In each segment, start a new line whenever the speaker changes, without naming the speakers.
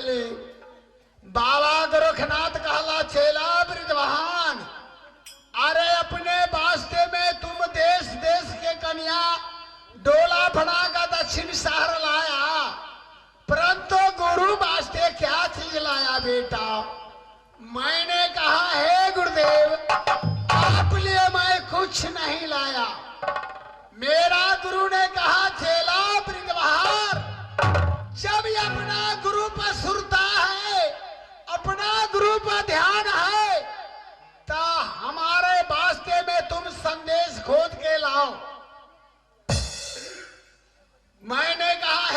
ले। बाबा गोरखनाथ कहला चेला बृजभान, अरे अपने वास्ते में तुम देश देश के कन्या डोला बना का दक्षिण शहर लाया, परंतु गुरु वास्ते क्या चीज लाया बेटा? मैंने कहा हे गुरुदेव, आप लिए मैं कुछ नहीं लाया। मेरा गुरु ने कहा चेला बृजभान, जब ये अपना गुरु पर सुरता है, अपना गुरु पर ध्यान है, तो हमारे वास्ते में तुम संदेश खोद के लाओ। मैंने कहा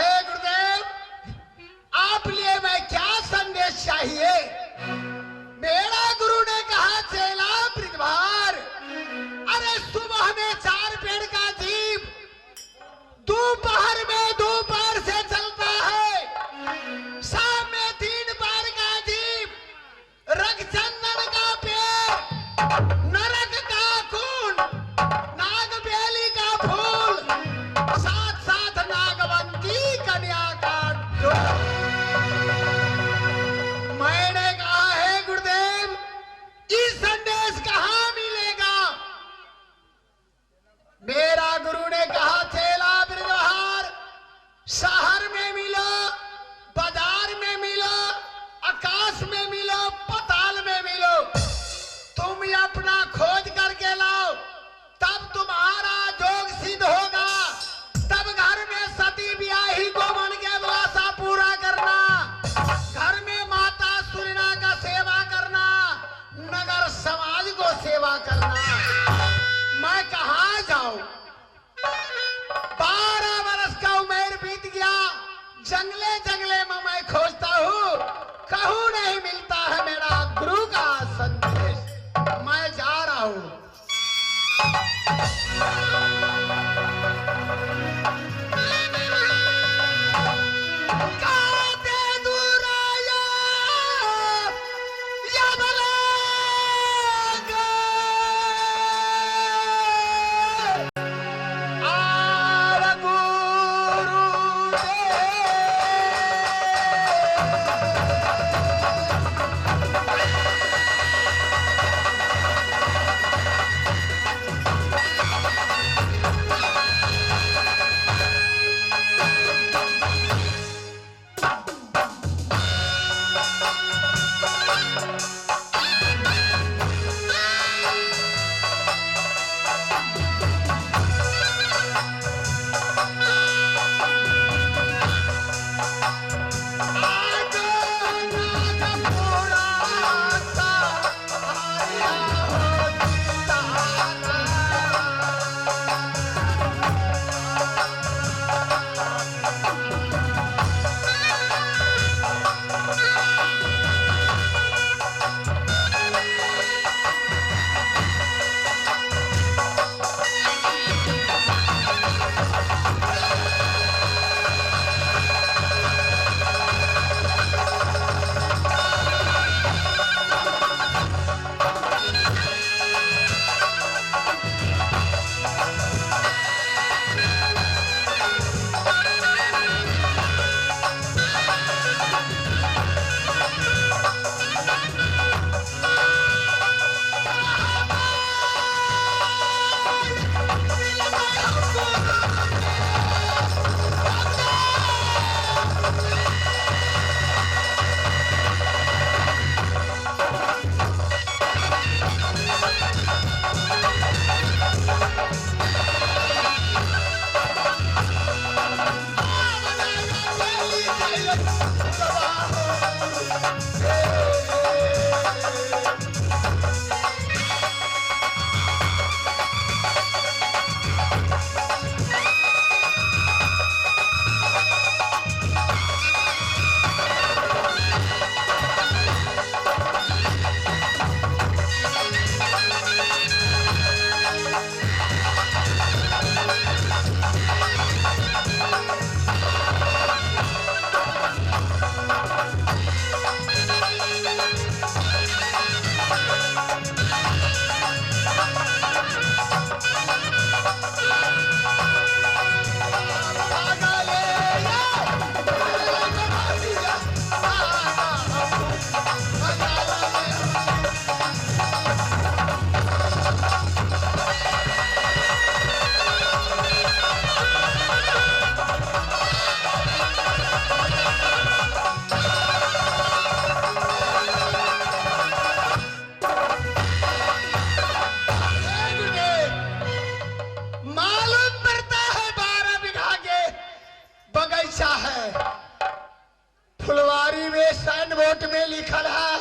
फुलवारी में साइन बोर्ड में लिखल है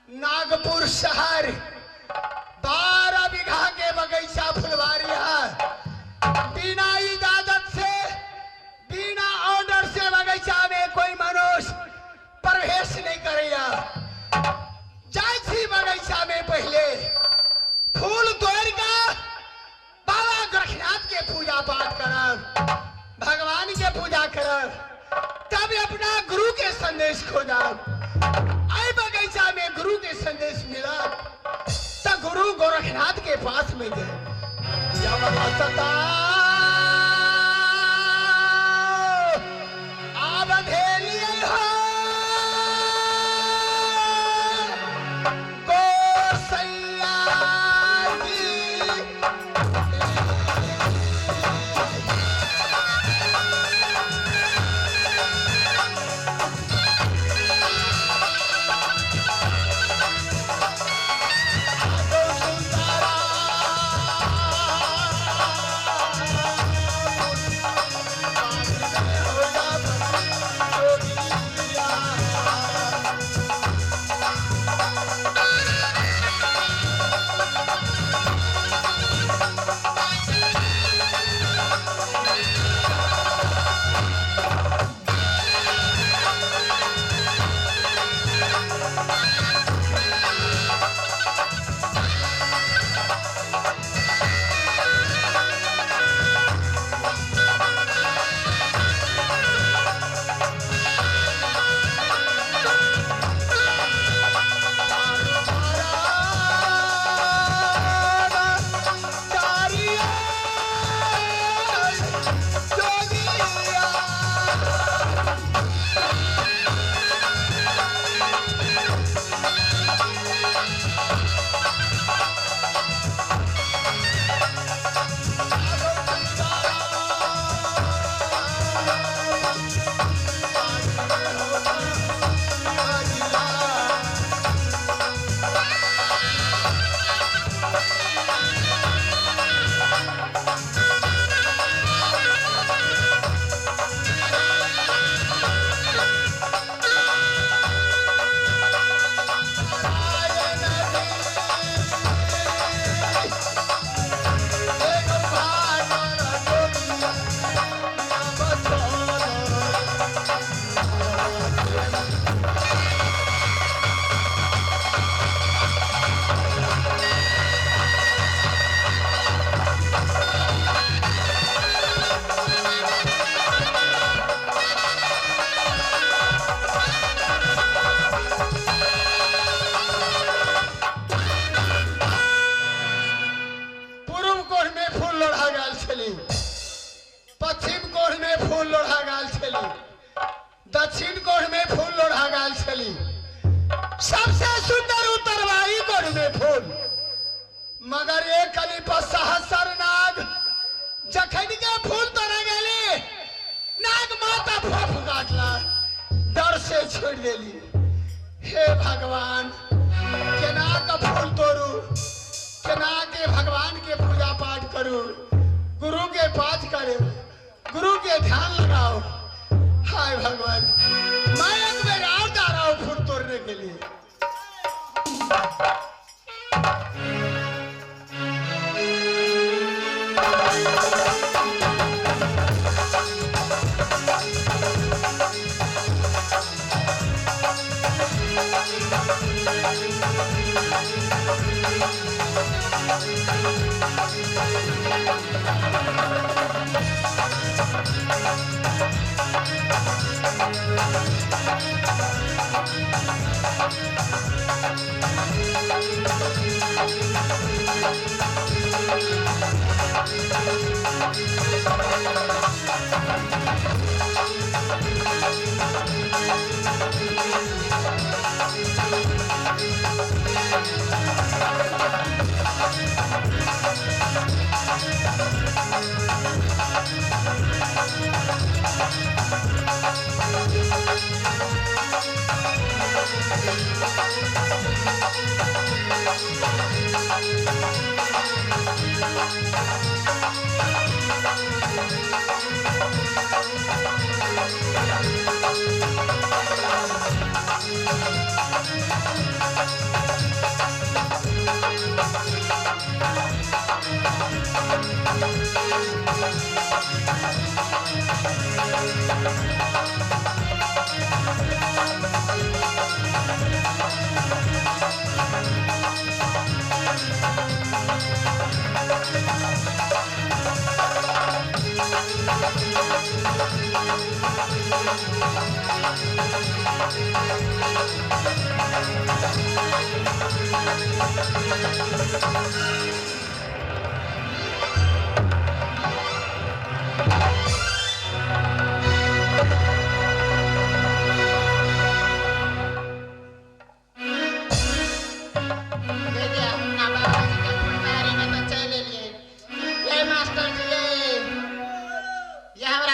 नागपुर शहर, 12 बीघा के बगीचा फुलवारी है। बिना इजाजत से, बिना ऑर्डर से बगीचा में कोई मनुष्य प्रवेश नहीं करेगा। जाय छी बगीचा में पहले फूल तोड़ का बाबा गोरखनाथ के पूजा पाठ करब, भगवान के पूजा करब, तब अपना गुरु के संदेश खोजब। आई बगीचा में गुरु के संदेश मिला तब गुरु गोरखनाथ के पास में गए। पश्चिम कोण में फूल लोढ़ा गाल छली, दक्षिण कोण में फूल लोढ़ा गाल छली, सबसे सुंदर उत्तरवाई कोण में फूल। मगर एक कली पर सहस्र नाग जखन के फूल तोड़े गेली, नाग माता फोफ काटला, डर से छोड़ देली। हे भगवान, केना का फूल तोड़ू, केना के भगवान के पूजा पाठ करू, गुरु के पाठ करे, गुरु के ध्यान लगाओ। हाय भगवान, मैं एक बार और जा रहा हूं फूल तोड़ने के लिए।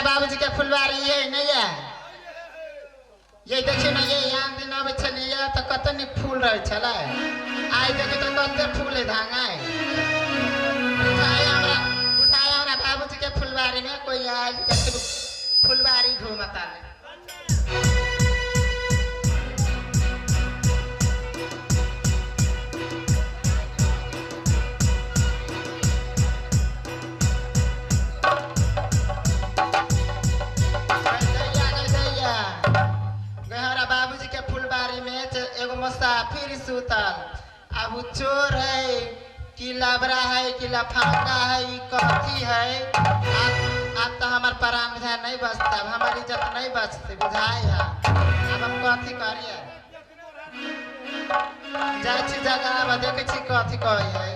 बाबूजी के फुलवारी ये नहीं है। ये देखिए ना, ये आम दिन आबै छलियै तऽ कते नीक फूल रहै छलै। आइ देखियौ तऽ कते फूल है धांगा है। बुझाय हमरा बाबूजी के फुलवारी में कोई आयल देखियौ फुलवारी घूमता। मुसाफिर सुतल अब चोर है कि लबरा है कि लफांगा है कथी है। अब तो हमार प्राण बुझाए नहीं बचता, अब हमारी इज्जत नहीं बचती बुझाए है। अब हम कथी करिए, जाइ छी जगह अब देखे छी कथी कहे है।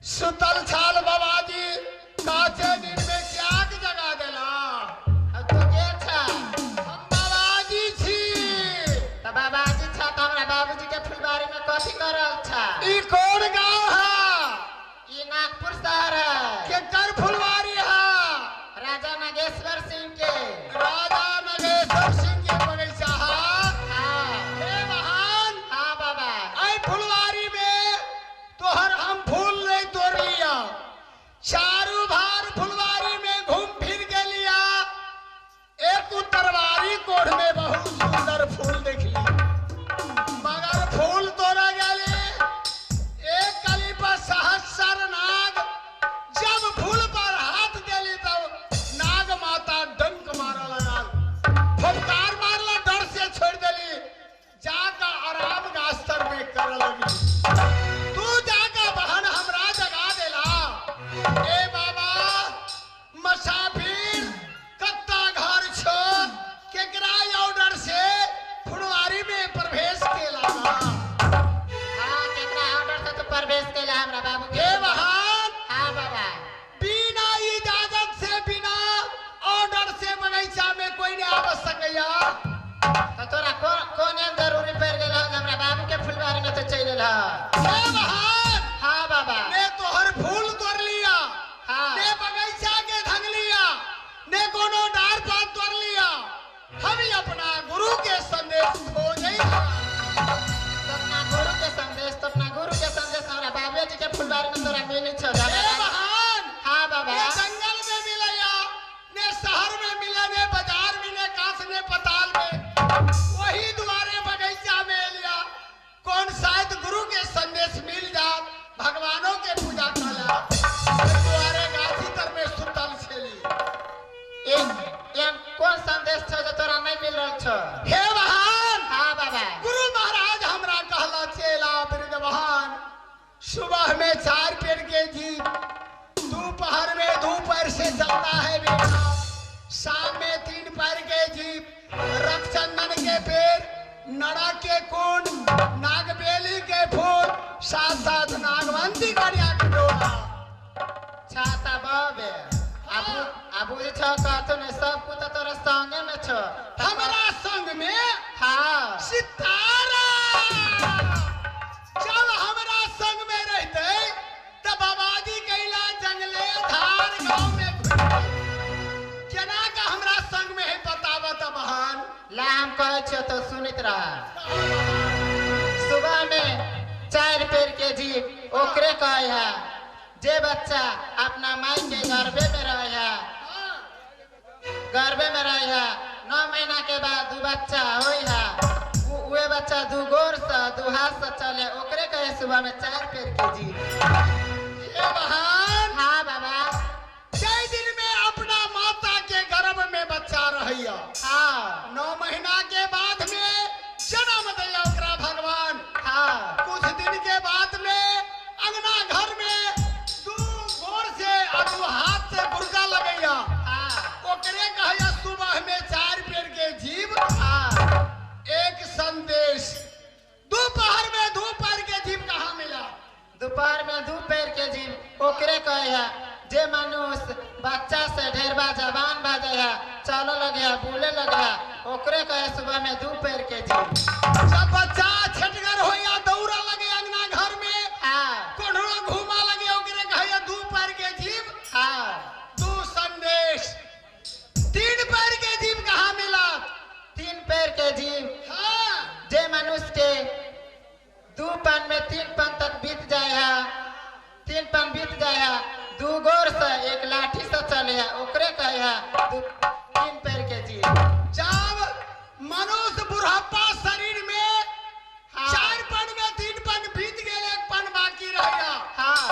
सुतल छाल बाबाजी काचे नींद में क्या जगा देला।
अब तू के छा?
हम बाबाजी छी।
त बाबाजी छा त हमरा बाबूजी के फुलवारी में कथी कर रहल छा?
ई कौन गांव है?
ई नागपुर शहर है।
केकर फुलवारी है?
राजा नागेश्वर सिंह के।
राजा नागेश्वर सिंह के बगीचा है।
हां।
हे महान।
हां बाबा।
आई फुलवारी में तोहर हम फूल नहीं तोड़ लिया, चारू भार फुलवारी में घूम फिर के लिया, एक उत्तरवारी कोढ़ में बहुत सुंदर फूल देख लिया, मगर फूल तोड़ा गए एक कली पर सहस्र नाग, जब फूल पर हाथ देली तब नाग माता डंक मारा लगा, फुफकार मारला, डर से छोड़ देली, जाकर आराम गास्तर में कर लगी। तू जाकर बहन हमरा जगा देला। ए बाबा मुसाफिर कत्ता घर छो केकरा ऑर्डर से फुलवारी में प्रवेश केला?
हां, केकरा ऑर्डर से तो प्रवेश केला हमरा बाबू के।
हे बहन।
हां बाबा।
बिना इजाजत से बिना ऑर्डर से बगीचा में कोई नहीं आव सकैया।
तो तोरा कौन जरूरी पड़ गेल हमरा बाबू के फुलवारी में तो चल गेल?
हे बहन।
हां बाबा।
ने तोहर फूल तोड़ लिया,
हां,
ने बगीचा के धंग लिया, ने कोनो डार पात तोड़ लिया, हम ही अपना गुरु के संदेश खोजई।
अपना गुरु के संदेश? तो अपना गुरु के संदेश हमरा बाबूजी के फुलवारी में तोरा मिलै छौ।
हे बहन।
हां बाबा।
ने जंगल में मिलैया, ने शहर में मिले, ने बाजार में, ने काश ने पताल में, वही दुआरे बगीचा में लिया। कौन शायद गुरु के संदेश मिल जा, भगवानों के पूजा कला दुआरे गाछी तर में सुतल छेली।
एहन कौन संदेश छौ जे तोरा नहीं मिल रहल छौ?
हे बहन।
हां बाबा।
गुरु महाराज हमरा कहला चेला बृजवान, सुबह में 4 पेड़ के जीप, दोपहर में 2 पैर से चलता है बेटा, शाम में 3 पैर के जीप, रक्षचंदन के पेड़, नड़ा के कुंड, नागबेली के फूल, साथ साथ नागवंती कन्या के डोला।
छाता बाबे आबू जे छौ कहतो ने सब कुछ तोरा संगे में छौ।
हमरा संग में?
हां।
सितारा जब हमरा संग में रहते तब बाबाजी कैला जंगले धार।
सुबह में 4 पैर के जीव ओकरे कहे है जे बच्चा अपना माई के गर्भे में रहे है, गर्भे में रहे है, 9 महीना के बाद 2 बच्चा होई है, वे बच्चा 2 गोर से 2 हाथ से चले, ओकरे कहे सुबह में 4 पैर के जीव।
हे बहन।
हाँ बाबा।
जय दिन में अपना माता के गर्भ में बच्चा रहिया,
हाँ,
9 महीना के बाद में जन्म दिया ओकरा भगवान।
हाँ।
कुछ दिन के बाद में अंगना घर में 2 गोर से और 2 हाथ से बुरका लगैया,
हाँ,
ओकरे कहैया सुबह में 4 पेड़ के जीव।
हाँ।
एक संदेश, दोपहर में 2 पैर के जीव कहाँ मिला?
दोपहर में 2 पैर के जीव ओकरे कहे है जे मनुष्य बच्चा से ढेरबा जवान भा जाए है, चले लगे है, बोले लगे है, ओकरे कहे सुबह में 2 पैर के जीव।
जब बच्चा छटगर होया दौड़ा लगे अंगना घर में,
हाँ,
कोढ़ो घूमा लगे, ओकरे कहे 2 पैर के जीव।
हाँ।
2 संदेश, 3 पैर के जीव कहाँ मिला?
3 पैर के जीव,
हाँ,
जे मनुष्य के 2 पन में 3 पन तक बीत जाए है, 3 पन बीत जाए है, 2 गोर से 1 लाठी से चले है, ओकरे कहे है 3 पैर के जीव।
जब मनुष्य बुढ़ापा शरीर में,
हाँ,
4 पन में 3 पन बीत गए, 1 पन बाकी रह गया,
हाँ,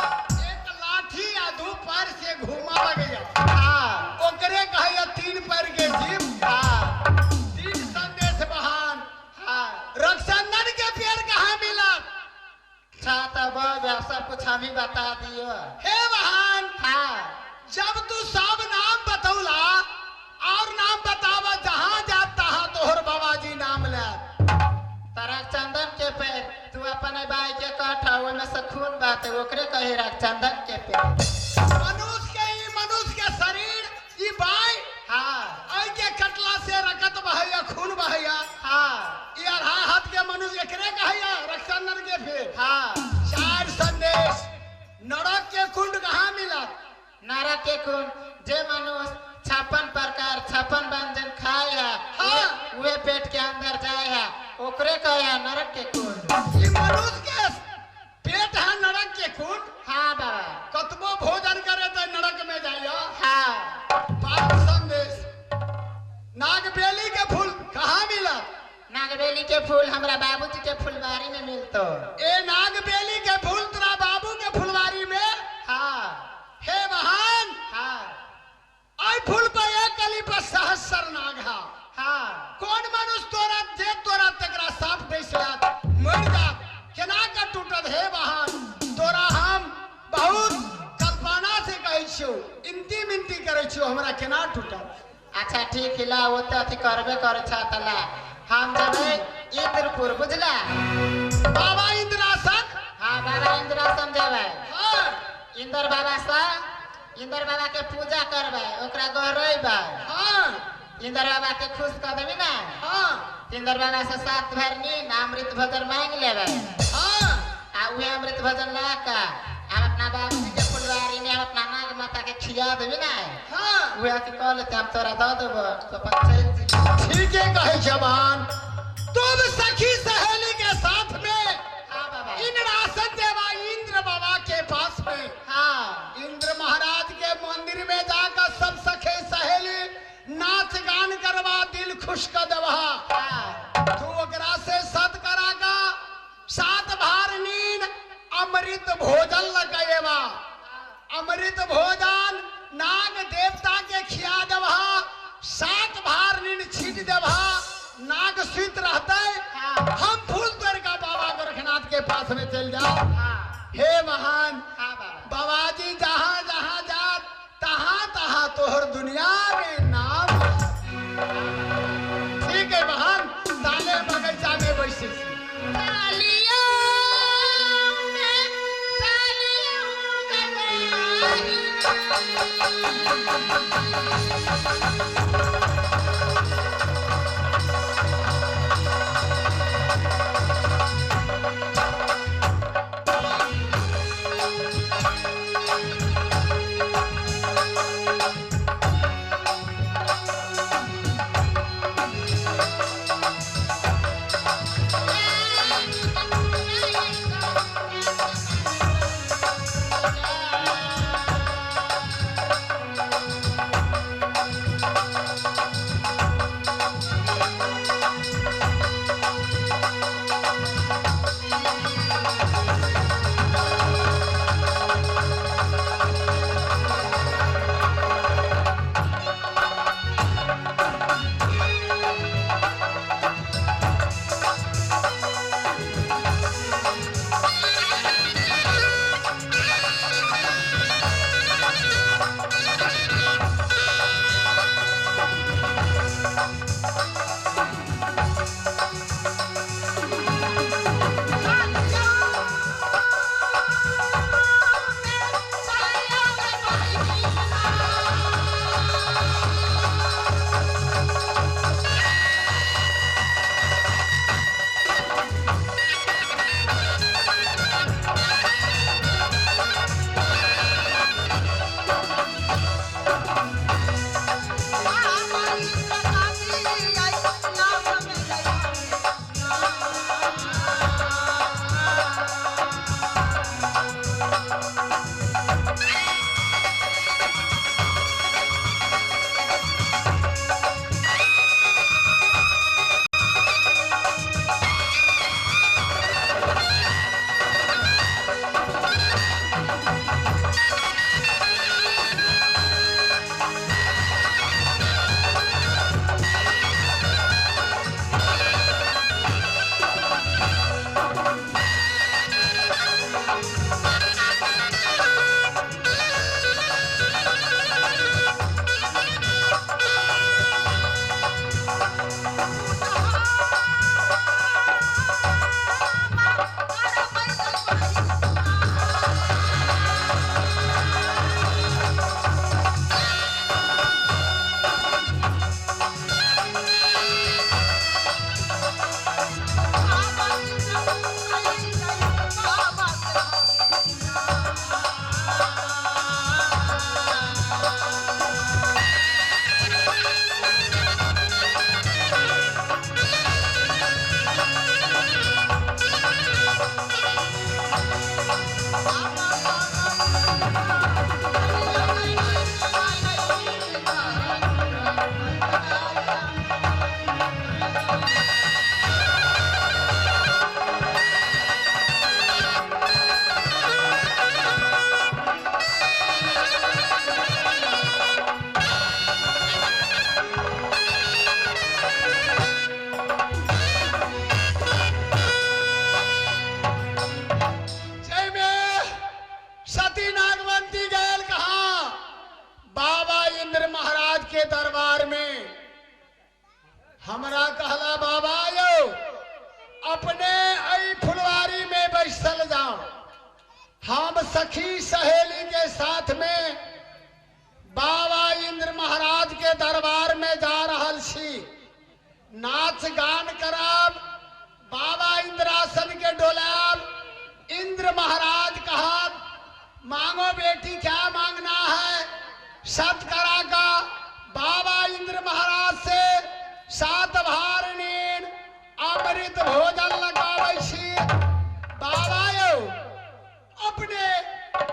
1 लाठी या 2 पैर से घूमा लगे,
हाँ,
ओकरे कहे 3 पैर के जीव।
हाँ।
3 संदेश बहान।
हाँ।
रक्षाबंधन के पेड़ कहाँ मिला?
छाता सब कुछ हम ही बता दियो।
हे बहान।
हाँ।
जब तू सब नाम बतौला और नाम बतावा, जहाँ जाता है तोहर बाबा जी नाम ले।
रक्षाबंधन के पेड़ तू अपने भाई के कटा ओमे से खून बात ओकरे कहे रक्षाबंधन के पेड़।
मनुष्य के ई मनुष्य के शरीर ई बाई,
हाँ,
आई के कटला से रकत बहैया, खून बहैया,
हाँ,
ई अढ़ाई हाथ के मनुष्य एकरे कहैया रक्षाबंधन के पेड़।
हाँ।
4 संदेश, नरक के कुंड कहाँ मिला?
नरक के कुंड जे मनुष्य 56 प्रकार 56 व्यंजन खाए है,
हाँ,
वे पेट के अंदर जाए है, ओकरे कहे है नरक के कुंड।
ई मनुष्य के पेट है नरक के कुंड।
हाँ बाबा।
कतबो भोजन करे तो नरक में जाइया।
हाँ।
5 संदेश, नागबेली के फूल कहाँ मिला?
नागबेली के फूल हमरा बाबूजी के फुलवारी में मिलतो।
ए नागबेली के फूल तोरा बाबू के फुलवारी में?
हाँ।
हे महान।
हाँ।
आई फूल पर 1 कली पर सहस्र नाग है।
हाँ।
कौन मनुष्य तोरा जे तोरा तकरा सांप डस जात मर जात, केना का टूटत? हे बहान, तोरा हम बहुत कल्पना से कहै छियौ, इंती मिनती करै छियौ, हमरा केना टूटत?
अच्छा ठीक हिला, वो तो अथी करबे करे छा तला हम जबे इंद्रपुर, बुझला?
बाबा इंद्रासन।
हाँ बाबा इंद्रासन जेबै।
हाँ।
इंद्र बाबा से इंद्र बाबा के पूजा करबै, ओकरा गोहरेबै।
हाँ।
इंद्र बाबा के खुश कर देबी ना?
हाँ।
इंद्र बाबा से 7 भर नींद अमृत भोजन मांग लेबै।
हाँ।
आ उहे अमृत भोजन ला के हम अपना बाबूजी के फुलवारी में हम अपना नाग माता के खिया देबी ना?
हाँ।
उहे अथी कह लेते हम तोरा दऽ देबो, तो अपन चलि जेबी।
ठीक है कहे जवान, तुम सखी सहेली के साथ में,
हाँ बाबा,
इंद्रासन देवा इंद्र बाबा के पास में,
हाँ,
इंद्र महाराज के मंदिर में जाकर सब सखे सहेली नाच गान करवा, दिल खुश कर देवा।
हाँ।
तू ओकरा से सत करा का 7 भार नींद अमृत भोजन लगेवा, अमृत भोजन नाग देवता के खिया देवा, 7 भार नींद छीट देवा, नाग सुत रहते।
हाँ।
हम फूल तोड़ का बाबा गोरखनाथ के पास में चल जाओ।
हाँ।
हे महान।
हाँ बाबा।
बाबाजी जहाँ जहाँ जात तहाँ तहाँ तोहर दुनिया में नाम। ठीक है महान, ताले बगीचा में बैसे छी।
तालियों में तालियों
के दरबार में। हमरा कहला बाबा यो अपने ऐ फुलवारी में बैसल जाओ, हम सखी सहेली के साथ में बाबा इंद्र महाराज के दरबार में जा रहल छी, नाच गान करब, बाबा इंद्रासन के डोलाब। इंद्र महाराज कहब मांगो बेटी क्या मांगना है, सतकरा का बाबा इंद्र महाराज से 7 भार नीन अमृत भोजन लगाबै छी। बाबा यौ अपने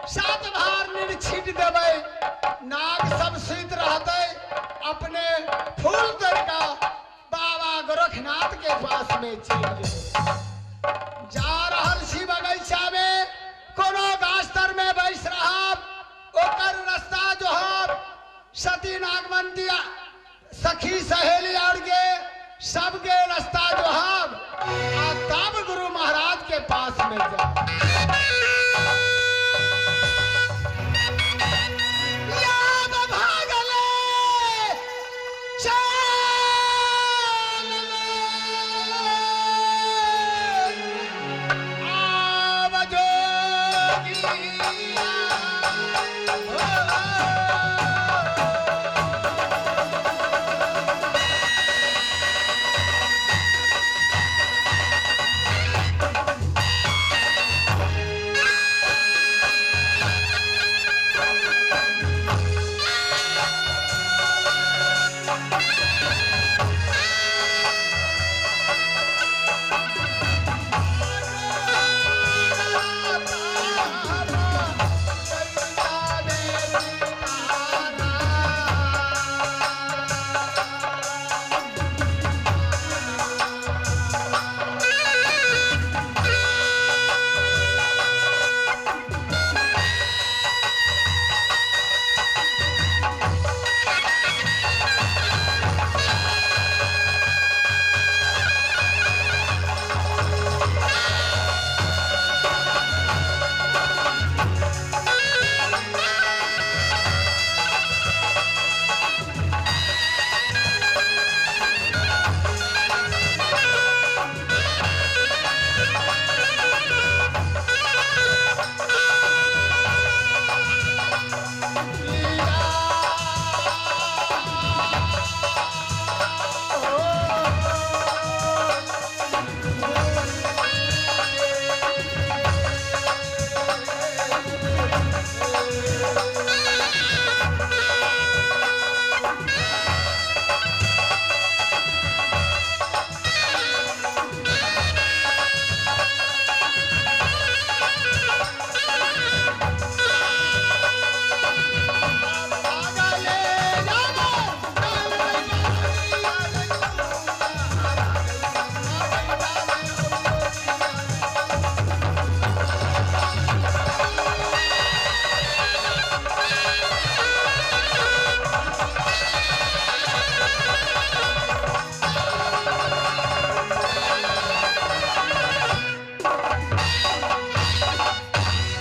7 भार नीन छीट देबै, नाग सब सुति रहतै, अपने फूल तोड़ का बाबा गोरखनाथ के पास में चलि जेबै। जा रहल छी बगीचा में, कोनो गाछ तर में बैस रहब, ओकर रास्ता जो हब सती नागवंती सखी सहेली और के सबके रास्ता जो हब, आ तब गुरु महाराज के पास में जा।